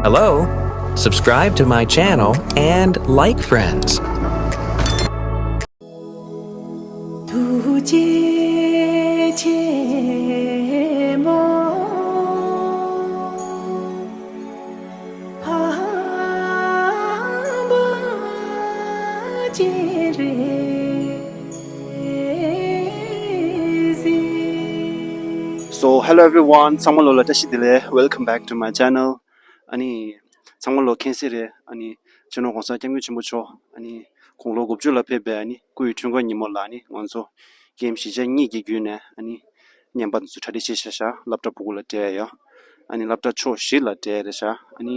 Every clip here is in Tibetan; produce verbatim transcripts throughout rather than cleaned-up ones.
Hello, subscribe to my channel and like friends. ཐུགས་རྗེ་ཆེན་མོ། ཨ་མ་ཅི་རེད་ཟེར། So, hello everyone. ཚང་མ་ལོ་ལ་བཀྲ་ཤིས་བདེ་ལེགས། Welcome back to my channel. ཨ་ནི། ཚང་མ་ལོ་མཁྱེན་གསལ་རེད། ཨ་ནི། སྤྱི་ནོར་གོང་ས་སྐྱབས་མགོན་ཆེན་པོ་མཆོག་ཨ་ནི། དགུང་ལོ་དགུ་བཅུ་ལ་ཕེབས་པའི་ཨ་ནི། སྐུ་ཡི་འཁྲུངས་སྐར་ཉིན་མོ་ལ་ཨ་ནི། ང་ཚོ་ཀེམ་བཞི་ཆ་གཉིས་ཀྱི་བརྒྱུད་ནས་ཨ་ནི། བརྙན་པར་འདི་ཚོ་གྲ་སྒྲིག་བྱས་བཞག་བཞག་སློབ་གྲྭ་ཕྲུ་གུ་ལ་སྤྲད་ཡ། ཨ་ནི་སློབ་གྲྭ་ཕྱོགས་བཞི་ལ་སྤྲད་རེད་བཞག་ཨ་ནི།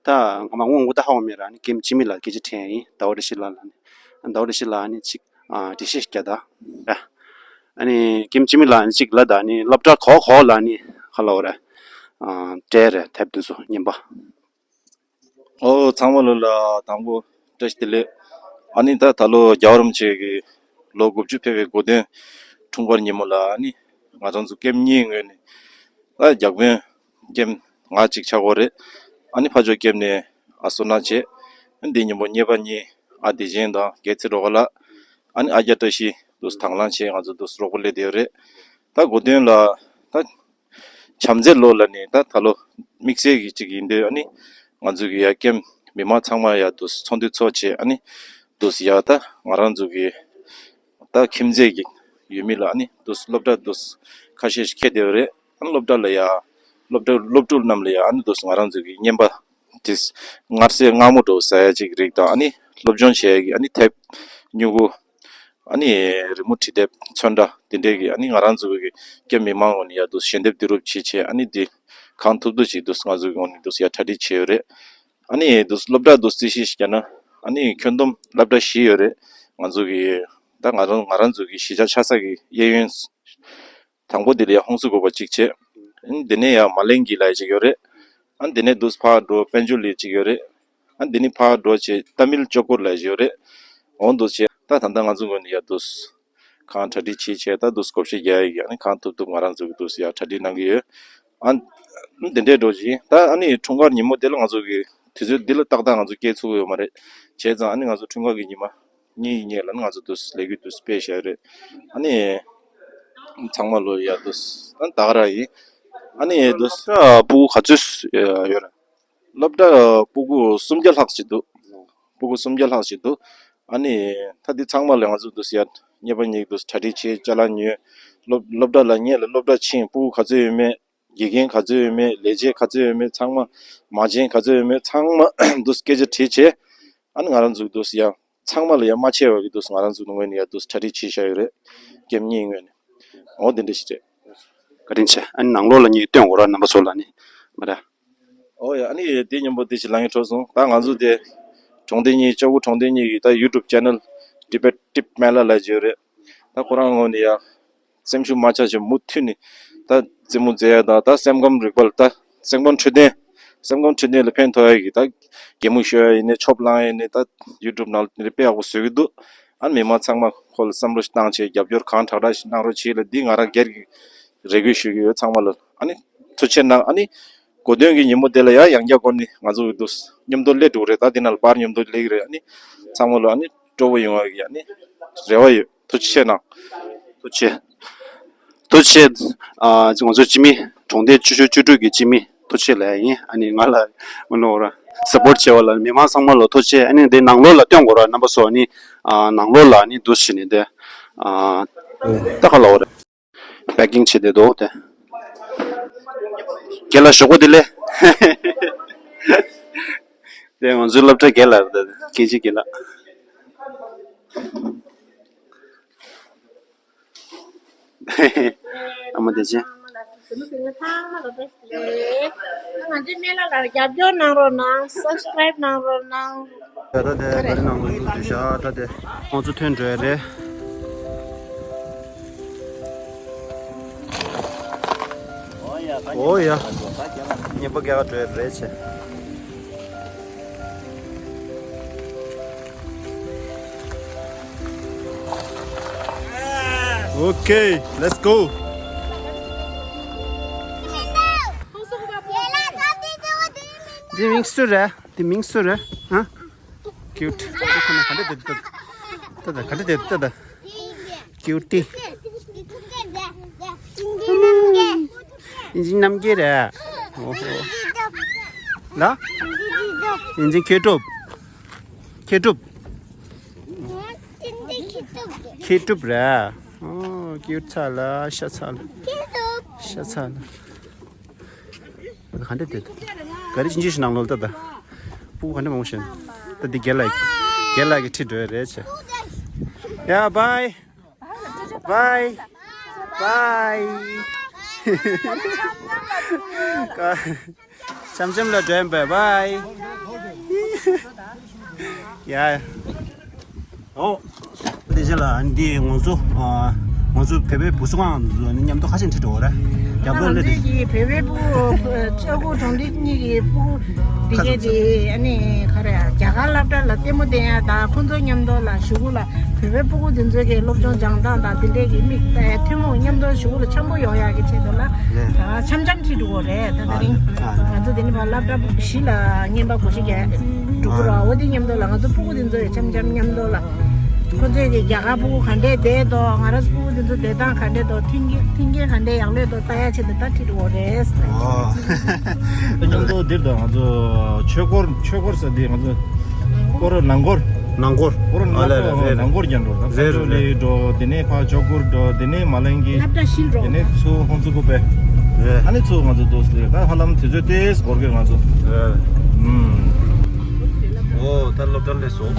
ད་ང་མ་དངོས་དངོས་ད་ཧ་གོ་མེད་ར། ཨ་ནི་ཀེམ་སྤྱི་མི་ལ་སྐད་ཆ་དྲན་ཡིན། ཟླ་བ་བཀྲ་ཤིས་ལགས་ལ་ནི། ཟླ་བ་བཀྲ་ཤིས་ལགས་ཨ་ནི་ཅིག་ཨ་འགྲེལ་བཤད་རྒྱག་ད། ཨ་ནི་ཀེམ་སྤྱི་མི་ལ་ཨ་ནི་ཅིག་ལ་ད་ཨ་ནི་སློབ་གྲྭ་གོ་གོ་ལ་ཨ་ནི་ཧ་ལ་བ་ར། ཨ་སྤྲད་རེད་དེབ་འདི་ཚོ་བརྙན་པར། ཨོ་ཚང་མ་ལོ་ལ་དང་པོ་བཀྲ་ཤིས་བདེ་ལེགས། ཨ་ནི་ད་ད་ལོ་རྒྱལ་བ་རིན་པོ་ཆེ་གི་ལོ་དགུ་བཅུ་ཕེབས་པའི་གོ་སྟོན་འཁྲུངས་སྐར་ཉིན་མོ་ལ་ཨ་ནི་ང་རང་ཚོ་ཀེམ་གཉིས་ངོས་ནས་ད་རྒྱ་དཔོན་ཀེམ་ང་གཅིག་ཆགས་ཀྱི་ཡོད་རེད། ཨ་ནི་ཕ་ཇོ་ཀེམ་ནས་ཨ་བསོད་ནམས་བྱས། ཨ་ནི་འདི་ཉིན་མོ་གཉེར་པ་གཉིས་ཨ་བདེ་ཆེན་དང་རྒྱལ་ཚེ་སྒྲོལ་དཀར་ལགས། ཨ་ནི་ཨ་རྒྱ་བཀྲ་ཤིས་འདུག་དང་བླངས་བྱས་ང་ཚོ་འདུག་རོགས་པ་སླེབས་བསྡད་ཡོད་རེད། ད་གོ་སྟོན་ལ་ད། བྱམས་བརྩེ་ལོ་ལ་ནི་ད་ད་ལོ་དམིགས་བསལ་གྱི་གཅིག་ཡིན་དུས་ཨ་ནི་ང་ཚོ་གི་ཡ་ཀེམ་མི་མང་ཚང་མ་ཡ་དུ་ཚོགས་འདུ་ཚོགས་བྱས་ཨ་ནི་དུ་ཡ་ད་ང་རང་ཚོ་གི་ད་ཁྱིམ་མཚེས་ཀྱི་ཡུལ་མི་ལ་ཨ་ནི་དུ་སློབ་གྲྭ་དུ་ཁ་ཤས་ཤིག་ཁེལ་བསྡད་ཡོད་རེད། ཨ་ནི་སློབ་གྲྭ་ལ་ཡ་སློབ་གྲྭ་སློབ་ཕྲུག་རྣམས་ལ་ཡ་ཨ་ནི་དུ་ང་རང་ཚོ་གི་བརྙན་པར་དེ་མངར་ཟས་མངར་མོ་འགྲོ་ཟ་ཡ་གཅིག་རིགས་དང་ཨ་ནི་སློབ་སྦྱོང་བྱེད་ཡ་གི་ཨ་ནི་དེབ་སྨྱུ་གུ། ཨ་ནི་རི་མོ་བྲིས་དེབ་ཚོན་ཁྲ་དེ་འདྲས་ཀྱི་ཨ་ནི་ང་རང་ཚོ་གི་ཀེམ་མི་མང་ངོས་ནས་ཡ་དུ་ཞལ་འདེབས་བསྡུ་རུབ་བྱེད་བྱས་ཨ་ནི་འདི་གང་ཐུབ་ཐུབ་ཅིག་དུ་ང་ཚོ་གི་ངོས་ནས་དུ་ཡ་གྲ་སྒྲིག་བྱས་ཡོད་རེད། ཨ་ནི་དུ་སློབ་གྲྭ་དུ་རྩིས་གཞི་ཞིག་བརྒྱབ་ན་ཨ་ནི་ཁྱོན་བསྡོམས་སློབ་གྲྭ་བཞི་ཡོད་རེད། ང་ཚོ་གི་ད་ང་རང་ང་རང་ཚོ་གི་གཞིས་ཆགས་ཆགས་ས་གི་གཡས་གཡོན་དང་པོ་དེ་ལ་ཡ་ཧོང་སུ་དགོན་པ་གཅིག་བྱས། ཨ་ནི་དེ་ནས་ཡ་མ་ལེན་གྱི་ལ་ཡ་གཅིག་ཡོད་རེད། ཨ་ནི་དེ་ནས་དུ་ཕར་འགྲོ་དཔལ་འབྱོར་ལ་ཡ་གཅིག་ཡོད་རེད། ཨ་ནི་དེ་ནས་ཕར་འགྲོ་བྱས་ཏ་མིལ་ཅོག་ཀོར་ལ་ཡ་ཡོད་རེད། འོང་དུ་བྱས་ད་ད་ལྟ་ང་ཚོ་ངོས་ནས་ཡ་དུ་གང་གྲ་སྒྲིག་བྱེད་བྱས་ད་དུ་བགོ་བཤའ་རྒྱག་ཡ་ཡིན། ཨ་ནི་གང་ཐུབ་ཐུབ་ང་རང་ཚོ་གི་དུ་ཡ་གྲ་སྒྲིག་གནང་གི་ཡོད། ཨ་ནི་དེ་འདྲས་འགྲོ་བྱས་ད་ཨ་ནི་འཁྲུངས་སྐར་ཉིན་མོ་དེ་ལ་ང་ཚོ་གི་དུས་ཚོད་འདི་ལ་ཏག་ཏག་ང་ཚོ་སྐྱེལ་ཚུགས་ཡོད་མ་རེད། བྱས་ཙང་ཨ་ནི་ང་ཚོ་འཁྲུངས་སྐར་གི་ཉི་མ། གཉིས་ཡིན་ངེས་ལ་ནི་ང་ཚོ་དུས་ལས་འགུལ་དུས་སྤེལ་བྱས་རེད། ཨ་ནི། ཚང་མ་ལོ་ཡ་དུས་ད་ད་ག་རང་ཡིན། ཨ་ནི་དུས་ད་སྤུ་གུ་ག་ཚོད་ཡོད་རེད། སློབ་གྲྭ་སྤུ་གུ་སུམ་བརྒྱ་ལྷག་ཅིག་འདུག་སྤུ་གུ་སུམ་བརྒྱ་ལྷག་ཅིག་འདུག་ཨ་ནི་ད་འདི་ཚང་མ་ལ་ང་ཚོ་དུས་ཡ་གཉེར་པ་གཉིས་དུས་གྲ་སྒྲིག་བྱས་ཅ་ལག་ཉོས། སློབ་སློབ་གྲྭ་ལ་ངེད་ལ་སློབ་གྲྭ་ཕྱིན་སྤུ་གུ་ག་ཚོད་ཡོད་མེད། དགེ་རྒན་ག་ཚོད་ཡོད་མེད། ལས་བྱེད་ག་ཚོད་ཡོད་མེད། ཚང་མ་མ་བྱན་ག་ཚོད་ཡོད་མེད། ཚང་མ་དུས་སྐད་ཆ་དྲིས་བྱས། ཨ་ནི་ང་རང་ཚོ་གི་དུས་ཡ། ཚང་མ་ལ་ཡ་མ་ཆད་པ་གི་དུས་ང་རང་ཚོ་ངོས་ནས་ཡ་དུས་གྲ་སྒྲིག་བྱས་བཞག་ཡོད་རེད། ཀེམ་གཉིས་ངོས་ནས། འོ་དེ་འདྲ་ཞིག་རེད། བཀའ་དྲིན་ཆེ། ཨ་ནི་ནང་ལོགས་ལ་ངས་སྟོན་དགོས་ར་རྣམ་པ་ཚོ་ལ་ནི། མ་རེད། འོ་ཡ་ཨ་ནི་དེ་མཉམ་པོ་དེ་ཞིག་ལ་ངས་འཕྲོ་སོང་ད་ང་ཚོ་དེ། གྲོང་སྡེ་གཉིས་ལྕགས་པོ་གྲོང་སྡེ་གཉིས་ཀྱི་ད་ཡུ་ཊུབ་ཅེ་ནལ་ཌི་བེ་ཊིབ་མེ་ལ་ལ་བརྗོད་རེད། ད་ཁོ་རང་ངོས་ནས་ཡ། སེམས་ཤུགས་མ་ཆག་ཅིག་མུ་མཐུད་ནས་ད་རྩེད་མོ་རྩེ་ཡ་དང་ད་སེམས་ཁམས་རིག་པ་ལ་ད་སེམས་ཁམས་འཕྲོད་བསྟེན། སེམས་ཁམས་འཕྲོད་བསྟེན་ལ་ཕན་ཐོགས་ཡ་གི་ད་གད་མོ་ཤོར་ཡ་ཡིན་ནའི་ཆོབ་ལངས་ཡ་ཡིན་ནའི་ད་ཡུ་ཊུབ་ནང་ལ་དེ་འདྲ་དཔེ་ཡག་པོ་བཟོ་གི་འདུག་ཨ་མི་མང་ཚང་མ་ཁོ་ལ་བསམ་བློ་ཞིག་བཏང་བྱས་རྒྱབ་སྐྱོར་གང་དྲག་དྲག་ཞིག་གནང་རོགས་བྱེད་ལ་འདི་ང་རང་སྒེར་གྱི་རེ་སྐུལ་ཞུ་གི་ཡོད་ཚང་མ་ལ། ཨ་ནི་ཐུགས་རྗེ་གནང་། ཨ་ནི་གོ་སྟོན་གྱི་ཉིན་མོ་དེ་ལ་ཡང་ཡང་བསྐྱར་སྐོར་ནས་ང་ཚོ་གི་འདུག་མཉམ་དུ་སླེབས་འགྲོ་གི་རེད། ད་འདི་ནང་ལ་པར་མཉམ་དུ་སླེབས་ཀྱི་རེད། ཨ་ནི་ཚང་མ་ལ་ཨ་ནི་སྤྲོ་པོ་ཡོང་བ་གི་ཨ་ནི་རེ་བ་ཡོད། ཐུགས་རྗེ་ཆེ་གནང་། ཐུགས་རྗེ་ཆེ། ཐུགས་རྗེ་ཆེ། ཨ་ང་ཚོ་སྤྱི་མི་གྲོང་སྡེ་བཅུ་བཅུ་བཅུ་དྲུག་གི་སྤྱི་མི་ཐུགས་རྗེ་ཆེ་ལབ་ཡ་ཡིན། ཨ་ནི་ང་ལ་མི་ནོར་བ་སབ་པོར་བྱས་པ་ལ་མི་མང་ཚང་མ་ལ་ཐུགས་རྗེ་ཆེ། ཨ་ནི་འདི་ནང་ལོགས་ལ་སྟོན་དགོས་ར་རྣམ་པ་ཚོ། ཨ་ནི་ཨ་ནང་ལོགས་ལ་ཨ་ནི་འདུག་བྱས་ནས་དེ་ཨ་ད་ག་ལ་འོ་རེད། པེ་ཀིང་བྱེད་བསྡད་འདུག་དེ། རྒན་ལགས་ཞོགས་པ་བདེ་ལེགས། དེ་ང་ཚོའི་སློབ་གྲྭ་རྒན་ལགས་རེད། དེ་དགེ་ཆེ་རྒན་ལགས། ཨ་མ་བདེ་ཆེན། ང་ཚོའི་སྨན་བླ་ལ་རྒྱབ་སྐྱོར་གནང་རོགས་གནང་། སབ་སི་ཀ་རའིབ་གནང་རོགས་གནང་། ད་ལྟ་དེ་ག་རེ་གནང་དགོས་འདུག་དེ་ཤ་ད་དེ་ཁོང་ཚོ་ཐོན་འགྲོ་ཡ་རེད། འོ་ཡ། ཉན་པ་རྒྱག་འགྲོ་ཡ་རེད་ཆེ། Okay, let's go. འདི་མིང་སུ་རེད། འདི་མིང་སུ་རེད། ཧ། ཀིའུ་ཊི། ཁོ་ན་ག་འདྲ་བསྡད་འདུག་ལྟ་ད། ག་འདྲ་བསྡད་འདུག་ལྟ་ད། ཀིའུ་ཊི། ཨིན་ཇི་རྣམ་རྒྱལ་རེད། ཨོ་ཧོ། ལ། ཨིན་ཇི་མཁས་གྲུབ། མཁས་གྲུབ། མཁས་གྲུབ་རེད། ཨོ་ཀིའུ་ཊི་ཚ་ལ་ཤ་ཚ་ལ། ཤ་ཚ་ལ། ག་འདྲ་བསྡད་འདུག་ག་རེ་ཅིན་ཅི་ཞིག་ནང་ལོགས་ལྟ་ད། སྤུ་གུ་ག་འདྲ་མང་པོ་ཞིག་ད་འདི་རྒན་ལགས། རྒན་ལགས་ཀྱིས་ཁྲིད་འགྲོ་ཡ་རེད་ཆེ། ཡ་བྷའི། བྷའི། བྷའི། འཆམ་འཆམ་ལ་འགྲོ་ཡིན་པས། བྷའི། ཡ། ཨོ། དེ་རྗེས་ལ་འདི་ང་ཚོ་ཨ། ང་ཚོ་བོད་པའི་བུ་གསོ་ཁང་ང་ཚོ་མཉམ་དུ་ཁ་ཤས་ཁྲིད་འགྲོ་བ་རེད། རྒྱབ་ལོགས་ལ་དེ། ང་ཚོའི་གི་བོད་པའི་སྤུ་གུ་ལྕགས་སྒོ་གྲོང་སྡེ་གཉིས་ཀྱི་སྤུ་གུ་དེ་གས་དེ་ཨ་ནི་ག་རེ་རྒྱ་གར་སློབ་གྲྭ་ལ་ལྟད་མོ་བསྟན་ཡ་དང་ཁོང་ཚོ་མཉམ་དུ་ལ་གཞུག་གུ་ལ་བོད་པའི་སྤུ་གུ་དེ་ཚོའི་གི་སློབ་སྦྱོང་སྦྱང་སྟངས་དང་དེ་འདྲའི་གི་མིག་ཐུན་མོང་མཉམ་དུ་གཞུག་གུ་ལ་འཆམ་པོ་ཡོང་ཡ་གི་ཆེད་དུ་ལ་ད་འཆམ་འཆམ་ཁྲིད་འགྲོ་གི་རེད། ད་དེ་རིང་ང་ཚོ་དེ་ནི་ཕར་སློབ་གྲྭ་བཞི་ལ་རྔན་པ་བགོ་བཤའ་རྒྱག་འགྲོ་གི་རེད། འོ་དེ་མཉམ་དུ་ལ་ང་ཚོ་སྤུ་གུ་དེ་ཚོ་ཡང་འཆམ་འཆམ་མཉམ་དུ་ལ། ཁོ་ཚོས་ཀྱི་རྒྱ་གར་སྤུ་གུ་ག་འདྲས་བསྡད་འདུག་ང་རང་ཚོ་སྤུ་གུ་འདི་ཚོ་བསྡད་སྟངས་ག་འདྲས་འདུག་མཐུན་རྐྱེན་མཐུན་རྐྱེན་ག་འདྲས་ཡག་ལོས་འདུག་ལྟ་ཡ་ཆེད་དུ་ད་ཁྲིད་འགྲོ་གི་རེད། ཨོ། མཉམ་དུ་འདིར་དང་ང་ཚོ་ཆོས་འཁོར་ཆོས་འཁོར་ཟེར་དེ་ང་ཚོ་སྐོར་ནང་སྐོར། ནང་སྐོར། སྐོར་ནང་ཨ་ལེ་ལེ་སྐོར་རེད། ནང་སྐོར་རྒྱག་འགྲོ་ད་རེད་རེད་ལི་རེད། འགྲོ་དེ་ནས་ཕ་ཇོ་གུར་འགྲོ་དེ་ནས་མ་ལན་གི་སློབ་གྲྭ་བཞི་འགྲོ་དེ་ནས་ཚུར་ཧོན་སུ་ཀུ་པེ། རེད། ཨ་ནི་ཚུར་ང་ཚོ་འདུག་ཟེར་ད་ཧ་ལམ་དུས་ཚོད་ཏེས་འགོར་གི་ང་ཚོ། རེད། ཨུམ། ཨོ་ད་སློབ་གྲྭ་སླེབས་སོང་།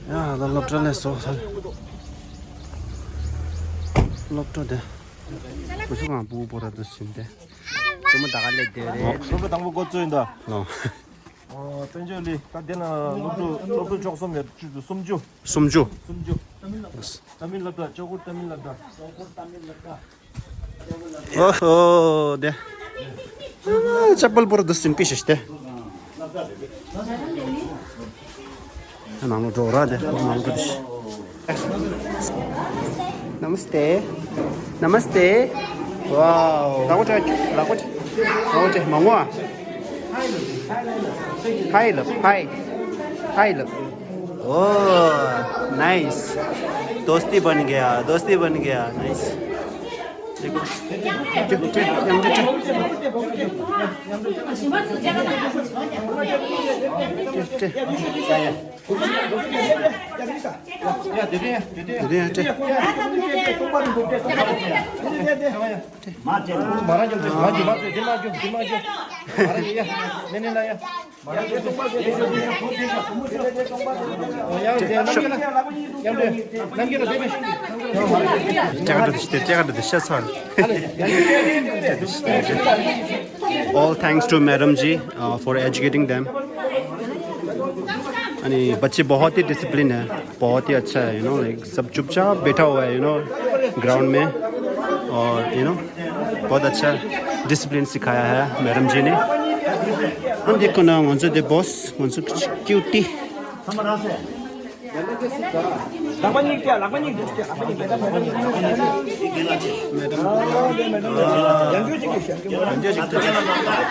ཡ་ད་སློབ་གྲྭ་ལས་སོ་ད། སློབ་གྲྭ་དེ། བུ་ཆུང་གང་སྤུ་གུ་སྤོ་ར་འདུག་ཟིན་ཏེ། ཅུང་མོ་ད་ག་ལས་བསྡད་རེད། སློབ་གྲྭ་དང་པོ་འགོ་བཙུགས་ཡིན་ད། ལོ། ཨོ་དཔལ་འབྱོར་ལི་ད་དེ་ན་སློབ་ཕྲུག་སློབ་ཕྲུག་བཅུ་གསུམ་ཡོད་བཅུ་སུམ་ཅུ། སུམ་ཅུ། སུམ་ཅུ། ཏ་མིལ་སློབ་གྲྭ་ཅོ་གུར་ཏ་མིལ་སློབ་གྲྭ། ཨོ་ཧོ་དེ། ཨ་ཅ་པལ་པོར་དུ་སིན་པི་ཤེས་ཏེ། ནང་ལོ་འགྲོ་ར་དེ་ནང་ལོ་འགྲོ་དེ། Namaste. Namaste. Wow. ལག་པ་བྲེག་ལག་པ་བྲེག་ལག་པ་བྲེག་མང་བ། Hi love. Hi. Hi love. Oh, nice. दोस्ती बन गया, दोस्ती बन गया. Nice. देखो. All thanks to Madam Ji, uh, for educating them. यानी बच्चे बहुत ही डिसिप्लिन है, बहुत ही अच्छा है, यू नो, लाइक सब चुपचाप बैठा हुआ है, यू नो, ग्राउंड में। और यू नो, बहुत अच्छा डिसिप्लिन सिखाया है मैडम जी ने। हम देखो ना, ང་ཚོ་དེ་བྷོས། ང་ཚོ་ཀིའུ་ཊི།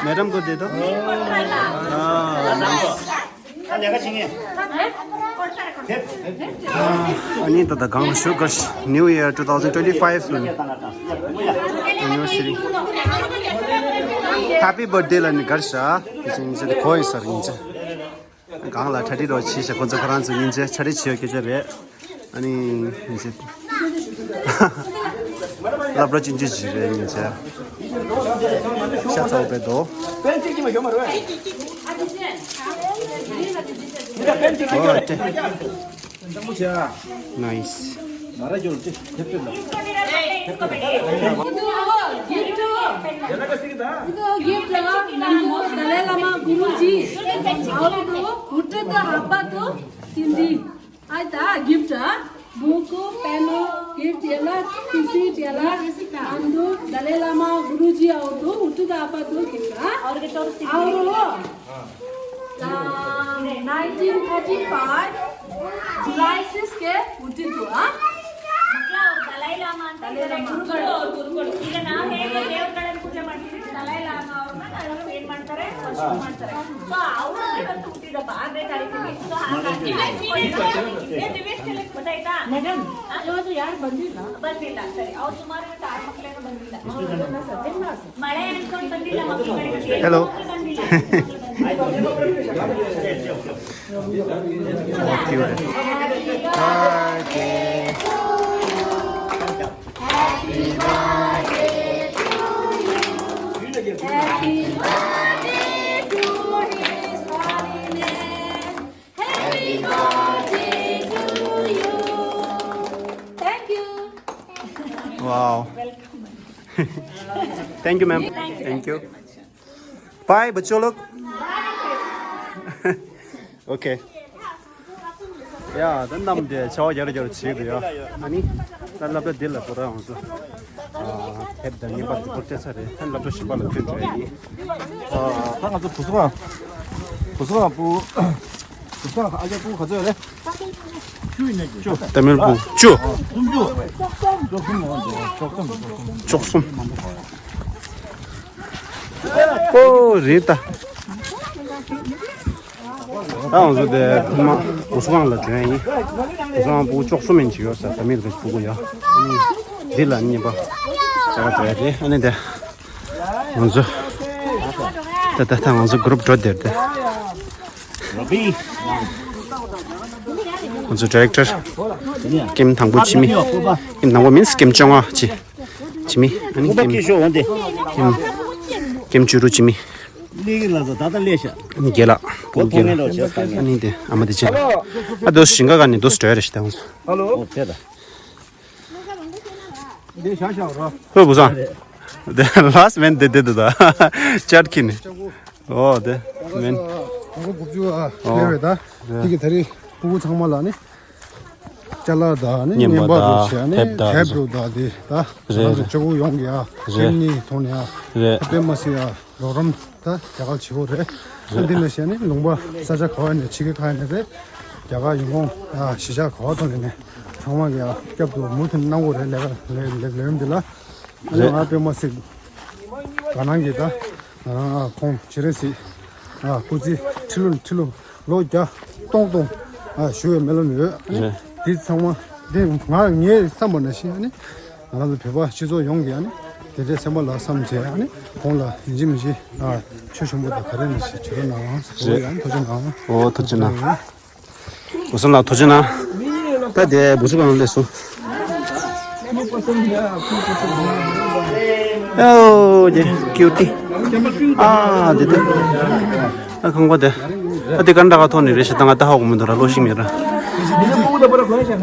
मैडम को दे दो। ཨ་ནི་ད་ལྟ་གང་ལ་ཞུ་དགར། New Year two thousand twenty-five anniversary. Happy birthday ལ་ནི་དགར་ཤག་དེ་བཞིན་ཉིན་ཚེ་དེ་གོ་ཡི་སར་ཉིན་ཚེ། གང་ལ་གྲ་སྒྲིག་རོགས་བྱས་ཤག་ཁོ་ཚོ་ཁོ་རང་ཚོ་ཉིན་ཚེ་གྲ་སྒྲིག་བྱེད་ཡོད་སྐད་ཆ་རེད། ཨ་ནི་ཉིན་ཚེ། སློབ་གྲྭ་ཆུང་ཆུང་ཞིག་རེད་ཉིན་ཚེ། ཤ་ཚ་བོ་བས་དོ། ཨོ་ཏེ། Nice. Gift, gift, Dalai Lama Guruji. How to, Buddha the Abba to Hindi. Aita gift, buku, pen, gift yala, tisi yala, andu, Dalai Lama Guruji auto, utu da apa tu gift, ha? Aur, nineteen thirty-five, July six ke utu tu, ha? Dalai Lama, Dalai Lama. Gurukul, Gurukul. मेरा नाम है ದೇವ್ರ ಕಡೆ ಪೂಜೆ ಮಾಡ್ತೀವಿ, ದಲೈ ಲಾಮಾ ಅವ್ರನ್ನ ಏನ್ ಮಾಡ್ತಾರೆ, ವರ್ಷ ಮಾಡ್ತಾರೆ. So ಅವರು ಇವತ್ತು ಹುಟ್ಟಿದಬ್ಬ ಆರನೇ ತಾರೀಕಿಗೆ. So ಹಾಗಾಗಿ ಏ, ದಿವೇಶ್ ಗೊತ್ತಾಯ್ತಾ? ಮೇಡಮ್, ಇವತ್ತು ಯಾರು ಬಂದಿಲ್ಲ? ಬಂದಿಲ್ಲ. ಸರಿ, ಅವ್ರು ಸುಮಾರು ಇವತ್ತು ಆರು ಮಕ್ಕಳೇನೋ ಬಂದಿಲ್ಲ. ಮಳೆ ಅನ್ಕೊಂಡ್ ಬಂದಿಲ್ಲ ಮಕ್ಕಳುಗಳಿಗೆ. Hello. ಬಂದಿಲ್ಲ. Happy birthday to His Holiness. Happy birthday to you. Thank you. Wow. Welcome. Thank you, ma'am. Thank you. Bye, बच्चों लोग. Okay. ཡ། ད་གནམ་དེ་ཆར་པ་རྒྱག་རེ་རྒྱག་རེ་བྱེད་ཀྱི་འདུག་ཡ། ཨ་ནི་ད་སློབ་གྲྭ་འདི་ལ་པོ་ར་ང་ཚོ་ཨ་དེབ་དང་བརྙན་པར་འདི་སྐོར་སྤྲད་ཚར་རེད། ད་སློབ་གྲྭ་གཞན་པ་ལ་ཐོན་འགྲོ་ཡ་ཡིན། ཨ་ད་ང་ཚོ་བུ་སུ་ཁང་། བུ་སུ་ཁང་པུ། བུ་སུ་ཁང་ཨ་ཅག་པུ་ག་ཚོད་རེད། བཅུ་ཡིན་ན་བཅུ། ཏ་མིལ་པུ་བཅུ། སུམ་ཅུ། བཅུ་གསུམ། བཅུ་གསུམ། ཨོ་རེད་ད། ད་ང་ཚོ་དེ་ཐོག་མ་བུ་སུ་ཁང་ལ་འགྲོ་ཡ་ཡིན། བུ་སུ་ཁང་པུ་བཅུ་གསུམ་ཡིན་གྱི་ཡོད་ས། ད་མི་རེ་བུ་གུ་ཡ། འདི་ལ་གཉིས་པ་ཟེར་བ་འགྲོ་ཡ་རེད། ཨ་ནི་དེ་ང་ཚོ་ད་ད་ད་ང་ཚོ་གུ་རུབ་འགྲོ་དེར་དེ། ང་ཚོ་ཌི་རེག་ཊར་ཀེམ་དང་པོ་འཆི་མེད། ཀེམ་དང་པོ་མིན་སི་ཀེམ་བཅོ་ལྔ་འཆི་འཆི་མེད། ཨ་ནི་ཀེམ་ཀེམ་ཀེམ་བཅུ་དྲུག་འཆི་མེད། རྒན་ལགས་རྒན་ལགས། ཨ་ནི་དེ་ཨ་མ་དེ་ཅན་ལགས། ཨ་དོ་ཞིང་ཁ་ག་ནས་དོ་སི་ཊོ་རེ་ཞིག་དང་། ཧོ་བུ་སང་། དེ་ལཱ་སི་མེན་དེ་དེ་དུ་ད་ཅར་ཁི་ནི། ཨོ་དེ་མེན། ཨོ་དགུ་བཅུ་ཨ་ཨོ་ལེ་བེ་ད། དེ་གི་ད་རེས་ཕྲུ་གུ་ཚང་མ་ལ་ནི། ཅ་ལག་དང་ནི་བརྙན་པར་རུ་བྱས་ནི་དེབ་དང་དེབ་རུ་དང་དེ་ད་རེད། ང་ཚོ་ལྕགས་པོ་ཡོང་གི་ཡ། རེད། ཁྱེད་གཉིས་ཐོག་ནས་ཡ། རེད། དཔེ་མ་སྲིད་ཡ་རོགས་རམ་ད་རྒྱ་གར་བྱེད་དགོས་རེད། རེད། འདི་ནས་བྱས་ནི་ལུང་པ་ས་ཆ་ག་བ་ནས་ཕྱི་རྒྱལ་ཁག་ནས་རེད། རྒྱ་གར་ཡོང་ཁོང་ཨ་གཞིས་ཆགས་ག་བ་ཐོག་ནས་ནས་ཚང་མ་གི་ཡ་སྐྱབས་དུ་མུ་མཐུད་གནང་དགོས་རེད། ལས་ཀ་ལས་ལས་ལས་རིམ་འདི་ལ། ཨ་ནི་རེད། ང་དཔེ་མ་སྲིད་དགའ་སྣང་གི་ད། ང་རང་ཨ་ཁོང་ཇེ་རེ་སི་ཨ་སྐུ་ཚེ་ཁྲི་ལོ་ཁྲི་ལོ་ལོ་བརྒྱ་སྟོང་སྟོང་ཨ་བཞུགས་པའི་སྨོན་ལམ་ཡོད། ཨ་ནི་རེད། འདི་ཚང་མ་འདི་ང་ངའི་བསམ་པ་ནང་བཞིན་ཨ་ནི་ང་རང་ཚོ་བོད་པ་སྤྱི་ཚོགས་ཡོངས་ཀྱི་ཨ་ནི་དེ་འདྲའི་སེམས་པ་ལ་བསམ་བྱས་ཨ་ནི་ཁོང་ལ་ཡིན་གཅིག་མིན་གཅིག་ཨ་ཆོས་ཞུ་འབུལ་དང་ག་རེ་ནས་ཞིག་བྱེད་རོགས་གནང་། རེད། ཨ་ནི་ཐུགས་རྗེ་གནང་། ཨོ་ཐུགས་རྗེ་གནང་། བུ་སུ་ལགས་ཐུགས་རྗེ་གནང་། ད་དེ་བུ་སུ་གང་སླེབས་སོང་། ཨོ་དེ་ཀིའུ་ཊི། ཨ་དེ་དེ། ཨ་ཁང་པ་དེ། ཨ་དེ་ཀན་ཌ་ག་ཐོག་ནས་རེད་ཤག་ད་ང་ད་ཧ་གོ་མི་འདུག་ར། ལོ་ཤིག་མེད་ར།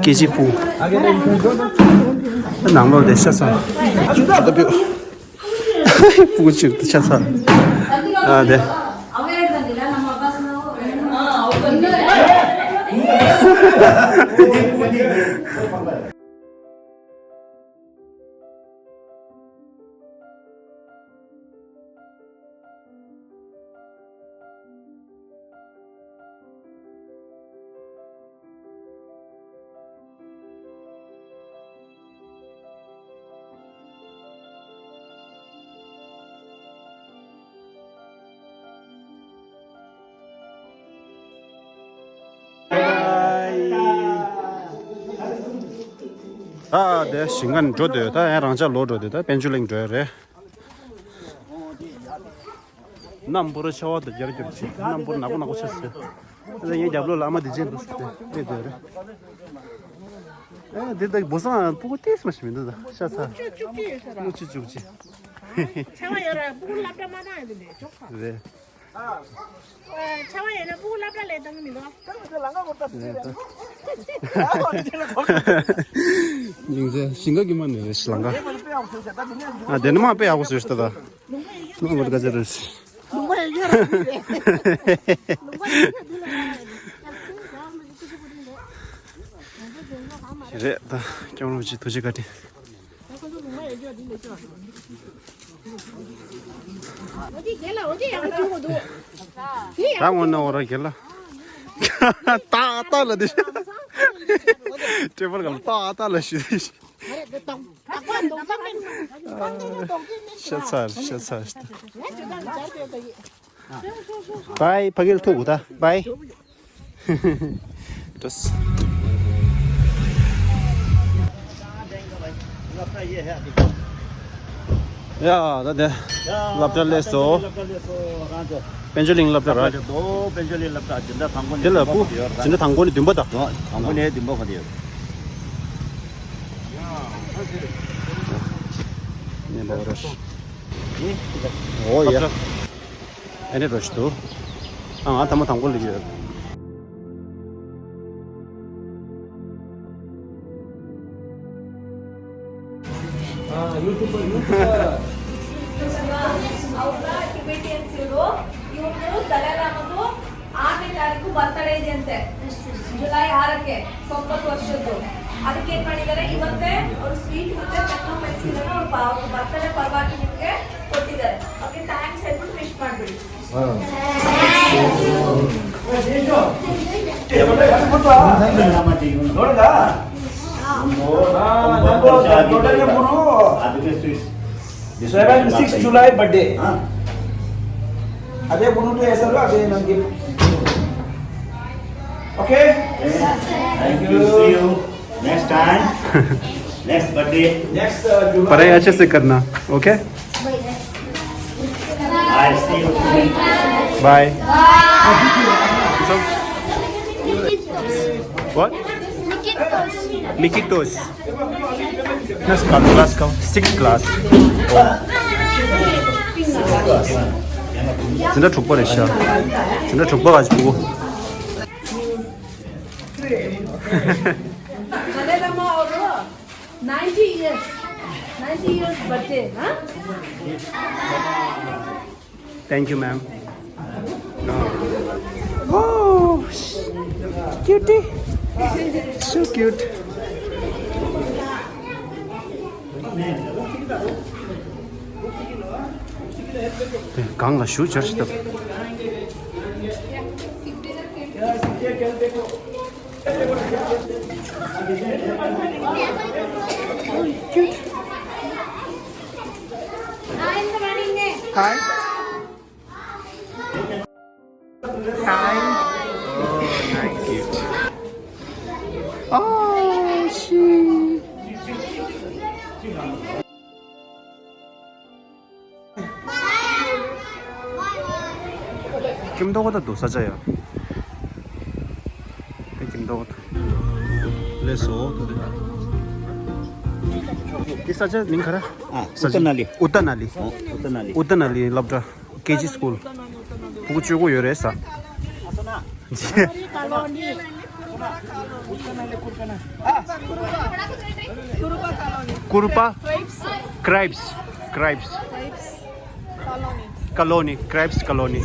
ཀེ་ཇི་པུ། ཨ་ནང་ལོགས་དེ་ཤ་ཚ། ད་ཕུ་གུ་ཕྱིར་དུ་ཆ་ཚ། ཨ་དེ། ད་དེ་ཞིང་ཁ་ནས་འགྲོ་འདོད། ད་ཡང་རང་ཅག་ལོག་འགྲོ་འདོད། ད་དཔལ་འབྱོར་གླིང་འགྲོ་ཡ་རེད། གནམ་པོ་ར་ཆར་པ་དང་རྒྱབ་རྒྱབ་བྱེད། གནམ་པོ་ར་ནག་པོ་ནག་པོ་ཆགས་སོང་། ཨ་ངའི་རྒྱབ་ལོགས་ལ་ཨ་མ་བདེ་ཆེན་འདུག་ཟེར་ཏེ་སླེབས་བསྡད་རེད། ཨ་འདི་ལྟ་བུ་སང་ཕྲུ་གུ་ཏོག་ཙམ་ཞིག་མི་འདུག་ད་ཤ་ཚ། ལྔ་བཅུ་བཅུ་གཅིག་ཡོད་ས་རེད། ལྔ་བཅུ་བཅུ་གཅིག་ཆར་པ་ཡོད་རེད། ཕྲུ་གུ་སློབ་གྲྭ་མ་བཏང་ཡ་དེ་འདྲས་ཆོག་ས་རེད། ཆར་པ་ཡོད་ན་ཕྲུ་གུ་སློབ་གྲྭ་ལ་བཏང་གི་མི་འདུག་སྙིང་རྗེ། ཞིང་ཁ་གི་མ་ནས་རེད་ཤི་ལང་ཀ། ཨ་དེ་ནི་མ་དཔེ་ཡག་པོ་བཟོས་ཤི་ད་ད། ནང་ལ་དགའ་ཚལ་རེད། ལུང་པ་ཡོད་ར་མི་རེད། ལུང་པ་ཡོད་ར་འདི་ལ་ཡོད་རེད། རེད་ད། སྐྱབས་མགོན་རིན་པོ་ཆེ་ཐུགས་རྗེ་བཀའ་དྲིན། འོ་དེ་རྒན་ལགས་འོ་དེ་ཡག་པོ་བྱུང་བ་འདུག་དེ་ཡག་ད་ངོ་ན་འོ་ར་རྒན་ལགས། ཏག་ཏག་ལ་དེ། ཀྲེ་པར་ག་ལ་ཏག་ཏག་ལ་ཞུ། ཤ་ཚ་ཤ་ཚ། བའི་ཕ་གིར་ཐུག་གོ་ད་བའི། ཡ་ད་དེ་སློབ་གྲྭ་སླེབས་སོ། དཔལ་འབྱོར་གླིང་སློབ་གྲྭ་ར། དེ་ལ་སྤུ་འཛིན་གྲྭ་དང་པོ་ནས་བདུན་པ་དང་། དང་པོ་ནས་བདུན་པ་བར་དུ་ཡོད། ཨོ་ཡ། ཨེ་ནས་རོ་ཞིག་འདུག་ཨ་ང་ཐ་མ་དང་པོ་ལ་ཡོད། ಅವರು ಟಿಬೆಟಿಯನ್ಸ್ ಇವರು. ಇವ್ರದ್ದು ದಲೈ ಲಾಮದು ಆರನೇ ತಾರೀಕು ಬರ್ತ್ಡೇ ಇದೆ ಅಂತೆ, ಜುಲೈ ಆರಕ್ಕೆ, ತೊಂಬತ್ತು ವರ್ಷದ್ದು. ಅದಕ್ಕೆ ಏನ್ ಮಾಡಿದ್ದಾರೆ, ಇವತ್ತೇ ಅವರು ಸ್ವೀಟ್ ಮತ್ತೆ ಪೆಪ್ಪರ್ ಪೈಸ್ ಇದನ್ನ ಅವ್ರ ಬ- ಅವ್ರ ಬರ್ತ್ಡೇ ಪರವಾಗಿ ನಿಮ್ಗೆ ಕೊಟ್ಟಿದ್ದಾರೆ. ಅವ್ರಿಗೆ ಥ್ಯಾಂಕ್ಸ್ ಹೇಳ್ಬಿಟ್ಟು ವಿಶ್ ಮಾಡ್ಬಿಡಿ. Seven six July birthday. ಅದೇ ಬುರುಟು ಹೆಸರು ಅದೇ ನಮ್ಗೆ. Okay. Thank you. See you next time. Next birthday. Next, uh, July. पढ़ाई अच्छे से करना, okay? Bye. See you. Bye. What? Nikitos. Class, class, class. Sixth class. འཛིན་གྲྭ་དྲུག་པ་རེད་ཤག་འཛིན་གྲྭ་དྲུག་པ་ག་ཅིག་ཕྲུ་གུ། Ninety years, ninety years birthday, huh? Thank you, ma'am. Oh, cutie. So cute. དེ་སྒང་ལ་བཞུགས་བྱར་ཞིག་བཏབ། Hi. Hi. Oh, nice. Oh, she. ཀིམ་ཏོག་ད་དུ་ས་ཆ་ཡ། ཀིམ་ཏོག་ད། ལས་སོ། འདི་ས་ཆ་མིང་ག་རེ། ཨ། ས་ཆ་ཨུ་ཏ་ན་ལི། ཨུ་ཏ་ན་ལི། ཨོ། ཨུ་ཏ་ན་ལི། ཨུ་ཏ་ན་ལི་སློབ་གྲྭ། ཀེ་ཇི་སྐུལ། ཕྲུ་གུ་བཅུ་དགུ་ཡོད་རེད་ས། ཀུར་པ། ཀྲའིབས། ཀྲའིབས། ཀོ་ལོ་ནི། ཀྲའིབས་ཀོ་ལོ་ནི།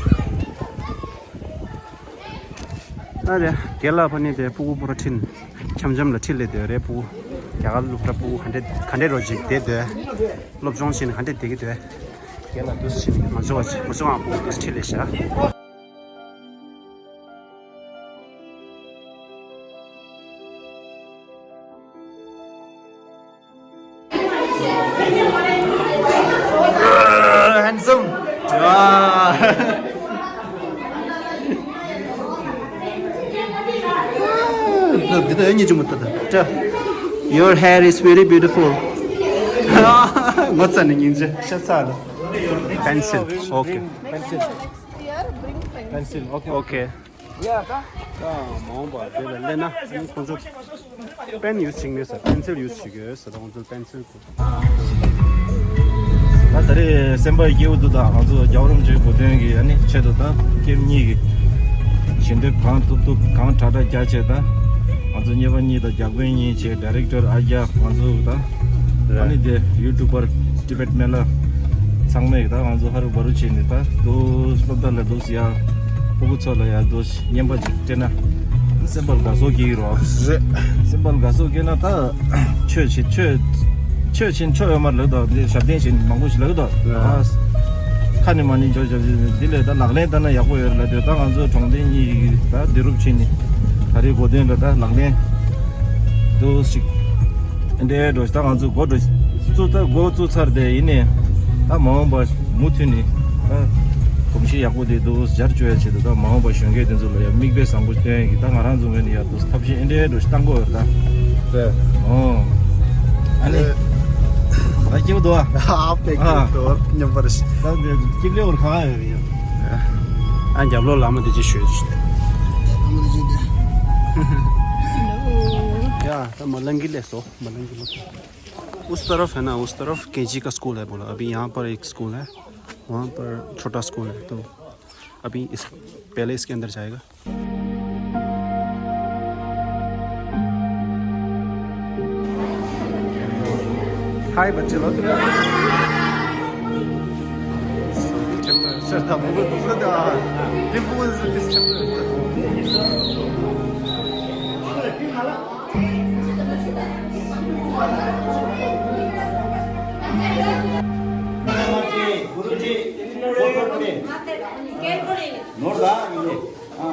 ཨ་རེ། རྒན་ལགས་ཕ་ནི་དེ་ཕྲུ་གུ་པུ་ར་ཁྲིད། འཆམ་འཆམ་ལ་ཁྲིད་ལས་དེ་རེད་ཕྲུ་གུ། རྒྱ་གར་སློབ་གྲྭ་ཕྲུ་གུ་ག་འདྲས་ག་འདྲས་རོ་ཅིག་བསྡད་སྡོད། སློབ་སྦྱོང་བྱས་ནས་ག་འདྲས་བསྡད་ཀྱི་སྡོད། རྒན་ལགས་འདུག་སེ་བྱས་ནས་ང་ཚོ་བ་ང་ཚོ་ཨང་ཕྲུ་གུ་འདུག་སེ་ཁྲིད་ལས་བཞག Handsome. Wow. Your hair is very beautiful. What's the name? Pencil. Okay. Pencil. Pencil. Okay. Okay. ཡ་ད། ད་མ་འོངས་པ་དེ་ལ་སླེབས་ན་ཨ་ནི་ཁོང་ཚོ་པེན་ཡུ་སི་བྱེད་ཀྱི་ཡོད་ས། པེན་སིལ་ཡུ་སི་བྱེད་ཀྱི་ཡོད་ས། ད་ཁོང་ཚོ་པེན་སིལ་ཁུར། ད་ད་རེས་སེམས་པ་སྐྱིད་པོ་འདུག་ད་ང་ཚོ་རྒྱལ་བ་རིན་པོ་ཆེའི་གོ་སྟོན་གྱི་ཨ་ནི་ཆེད་དུ་ད་ཀེམ་གཉིས་ཀྱི་ཞལ་འདེབས་གང་ཐུབ་ཐུབ་གང་དྲག་དྲག་རྒྱག་བྱས། ད་ང་ཚོ་གཉེར་པ་གཉིས་དང་རྒྱག་དཔོན་གཉིས་བྱས། ཌའི་རེག་ཊར་ཨ་རྒྱ། ང་ཚོ་ད་ཨ་ནི་དེ་ཡུ་ཊུབ་པར་ཊི་བེཊ་མེ་ལ་ཚང་མས་ད་ང་ཚོ་ཧ་རུ་བ་རུ་བྱས་ནས་ད་དུ་སློབ་གྲྭ་ལ་འདུག་སེ་ཡ། ཕྲུ་གུ་ཚོ་ལ་ཡ་འདུག་སེ་རྔན་པ་ཅིག་སྤྲད་ན་སེམས་པ་ལ་དགའ་ཚོར་སྐྱེ་གི་རེད། རེད། སེམས་པ་ལ་དགའ་ཚོར་སྐྱེ་ན་ད་ཆོས་བྱེད་ཆོས་ཆོས་བྱེད་ཆོས་ཡོད་མ་རེད་ལབ་དང་། དེ་ཞབས་བརྟན་བྱེད་མང་པོ་ཞིག་ལབ་དང་། རེད། ཨ་ཁ་ནས་མ་ནས་འཇོག་འཇོག་འདི་ལས་ད་ལག་ལེན་བསྟར་ན་ཡག་པོ་ཡོད་རེད་ལབ་དུས། ད་ང་ཚོ་གྲོང་སྡེ་གཉིས་ཀྱིས་ད་བསྡུ་རུབ་བྱས་ནས་ད་རེས་གོ་སྟོན་ལ་ད་ལག་ལེན་འདུག་ཅིག་འདྲའི་འགྲོ་ད་ང་ཚོ་འགོ་འགྲོ་བཙུགས་ཚར་འགོ་བཙུགས་ཚར་དེ་ཡིན་ནས། ད་མ་འོངས་པ་མུ་མཐུད་ནས་ད་གོམས་གཤིས་ཡག་པོ་དེ་འདུག་སྦྱར་བཅོས་ཡ་ཆེད་དུ། ད་མ་འོངས་པ་གཞོན་སྐྱེས་དེ་ཚོ་ལ་ཡང་མིག་དཔེ་བཟང་པོ་སྟོན་ཡ་གི། ད་ང་རང་ཚོ་ངོས་ནས་ཡར་དུ་ཐབས་ཤེས་འདྲའི་འགྲོ་བཏང་དགོས་ཡོད་ད། ཨོ། ཨ་ནི། ད་སྐྱིད་པོ་འདུག་ཨ། ཨ་ཕེ་ཨ། སྐྱིད་པོ་འདུག་སྙམ་པར། ད་འདི་སྐྱིད་ལེ་བར་ཁ་ཡོད་ཡ། ཨ་རྒྱབ་ལོགས་ལ་མ་དེ་ཅི་ཤོད། ཡ་ད་མ་ལང་གི་ལས་སོ་མ་ལང་གི་ལོ། उस तरफ है ना, उस तरफ केजी का स्कूल है बोला। अभी यहाँ पर एक स्कूल है, वहाँ पर छोटा स्कूल है। तो अभी इस पहले इसके अंदर जाएगा। हाय बच्चे लोग। ನೋಡ್ದಾ ಇಲ್ಲಿ? ಹಾ.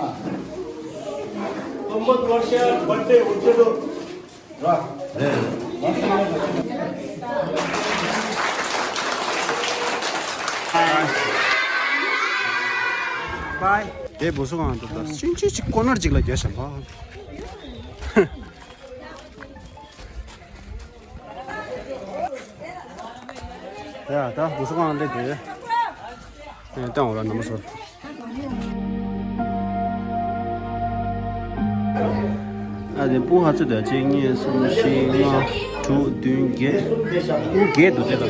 ತೊಂಬತ್ತು ವರ್ಷ ಬರ್ಡೇ ಹುಟ್ಟುದು. बाय। ए बोसो कहाँ तो दस चिंची चिक कोनर चिक लग गया शंभा। ཡ་ད་འདུག་སེ་གང་ལེ་དེ། ཨེ་ད་འོ་ར་ན་མ་སོ། ཨ་དེ་སྤུ་ཧ་ཚོད་དང་གཅིག་གཉིས་གསུམ་བཞི་ལྔ་དྲུག་བདུན་བརྒྱད། སྤུ་བརྒྱད་འདུག་དེ་ལ།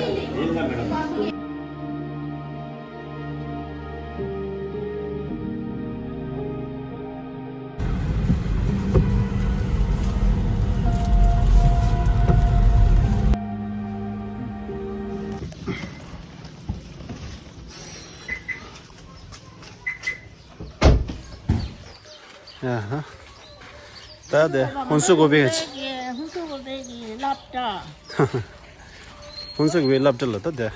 ཡ་ཧ། ད་དེ་ཧུན་སུར་གོ་བེ་གི། ཧུན་སུར་གོ་བེ་གི་སློབ་གྲྭ། ཧུན་སུར་གོ་བེ་སློབ་གྲྭ་ལ་ད་དེ།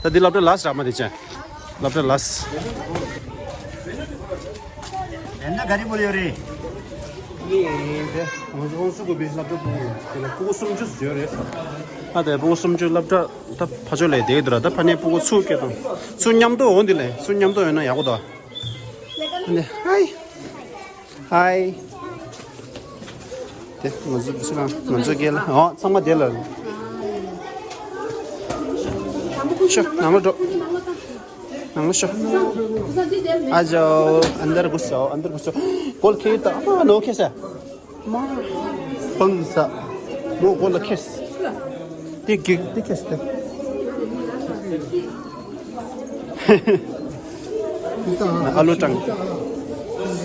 ད་འདི་སློབ་གྲྭ་ལ་སི་ར་མ་དེ་ཅན། སློབ་གྲྭ་ལ་སི། ཡིན་ད་ག་རེ་བོ་ཡོད་རེད། ཡིན་ད་ཧུན་སུར་གོ་བེ་སློབ་གྲྭ་པུ་གུ་དེ་ལ་པུ་གུ་སུམ་ཅུ་ཡོད་རེད། ཨ་དེ་པུ་གུ་སུམ་ཅུ་སློབ་གྲྭ་ད་ཕ་ཆོས་ལས་དེ་གི་འདུག་ར། ད་ཕ་ནས་པུ་གུ་ཚུར་སྐད་བཏང་། ཚུར་མཉམ་དུ་འོང་དེ་ལས་ཚུར་མཉམ་དུ་ཡོད་ན་ཡག་པོ་འདུག་ཨ་ནི་ཧའི། ཧའི། དེ་ང་ཚོ་སུ་ལ་ང་ཚོ་སྐད་ལ། ཨོ་ཚང་མ་དེ་ལ། ཤོ་ནང་ལ་འགྲོ། ནང་ལ་ཤོ། आ जाओ अंदर घुस जाओ अंदर घुस जाओ। गोल खेल तो अब नो कैसा। माँ। पंग सा। वो गोल खेस। ते गिग ते कैसे। आलू टंग।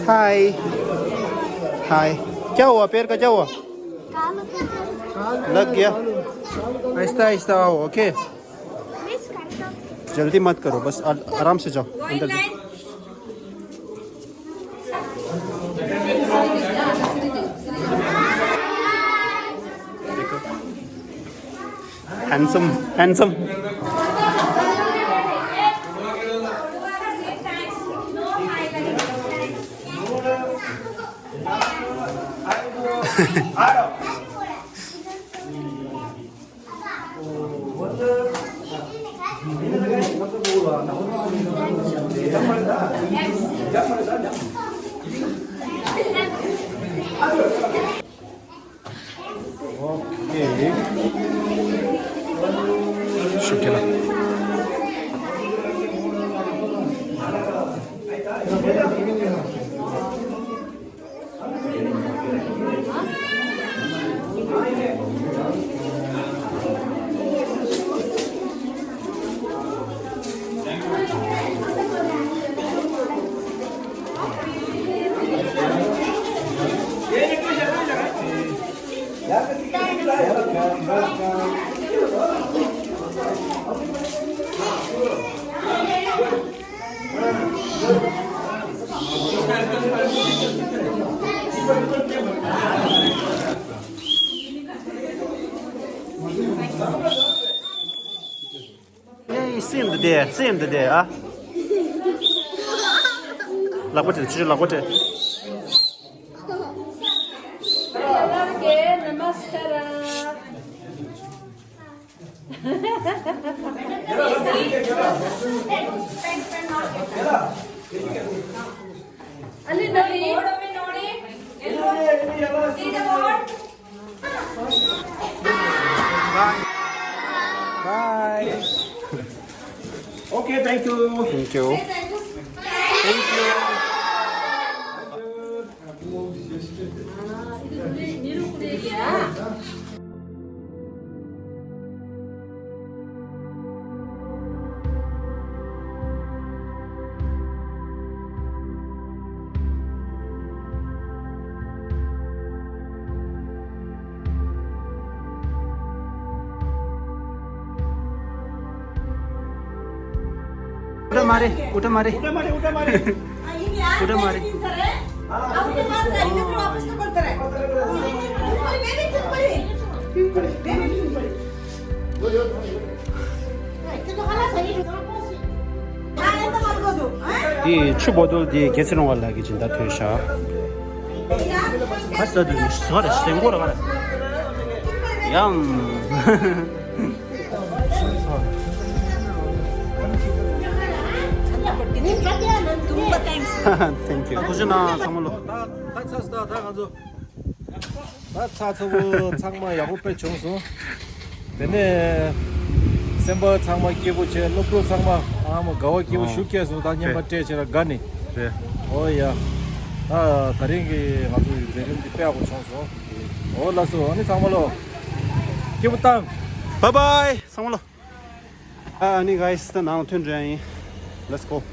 हाय। हाय। क्या हुआ? पैर का क्या हुआ? लग गया। आहिस्ता आहिस्ता आओ, ओके। जल्दी मत करो, बस आ-, आराम से जाओ, अंदर जाओ। देखो। Handsome, handsome. शुक्रिया। ए, same the day, same the day, uh? ལག་པ་དེ་ཆུ་ཆུ་ལག་པ་དེ། Namaskara. Ali Nari. See the board. Bye. Bye. Okay, thank you. Thank you. Thank you. उठा मारे, उठा मारे। उठा मारे, उठा मारे। उठा मारे। དེ་ཆུ་བོ་དོལ་དེ་རྒྱལ་སྲས་རོང་བ་ལགས་ཀྱིས་སྦྱིན་བདག་ཐོན་ཤག་ཁ་ས་དུ་ནི་ཟོ་རེ་སེང་གོ་ར་ག་ར་ཡང་། Thank you. ཁོ་ཅི་ན་ཚང་མ་ལོ། ད་ད་ཚ་ས་ད་ད་ང་ཚོ། ད་ཚ་ཚ་བོ་ཚང་མ་ཡག་པོ་དཔེ་བྱུང་སོང་། དེ་ནས་སེམས་པ་ཚང་མ་སྐྱིད་པོ་བྱས། སློབ་ཕྲུག་ཚང་མ་ཨ་མ་དགའ་བ་སྐྱིད་པོ་ཨོ། ཞུ་སྐྱེས་སོང་། ད་རྔན་པ་རེད། སྤྲད་བྱས་ལ་དགའ་ནི་རེད། ཨོ་ཡ། ད་ད་རིང་གི་ང་ཚོ་ཡི་མཛད་རིམ་འདི་དཔེ་ཡག་པོ་བྱུང་སོང་། ཨོ་ལགས་སོ། ཨ་ནི་ཚང་མ་ལོ་སྐྱིད་པོ་བཏང་། Bye bye ཚང་མ་ལོ། ཨ་ནི་guys ད་ནང་ཐོན་འགྲོ་ཡ་ཡིན། Let's go.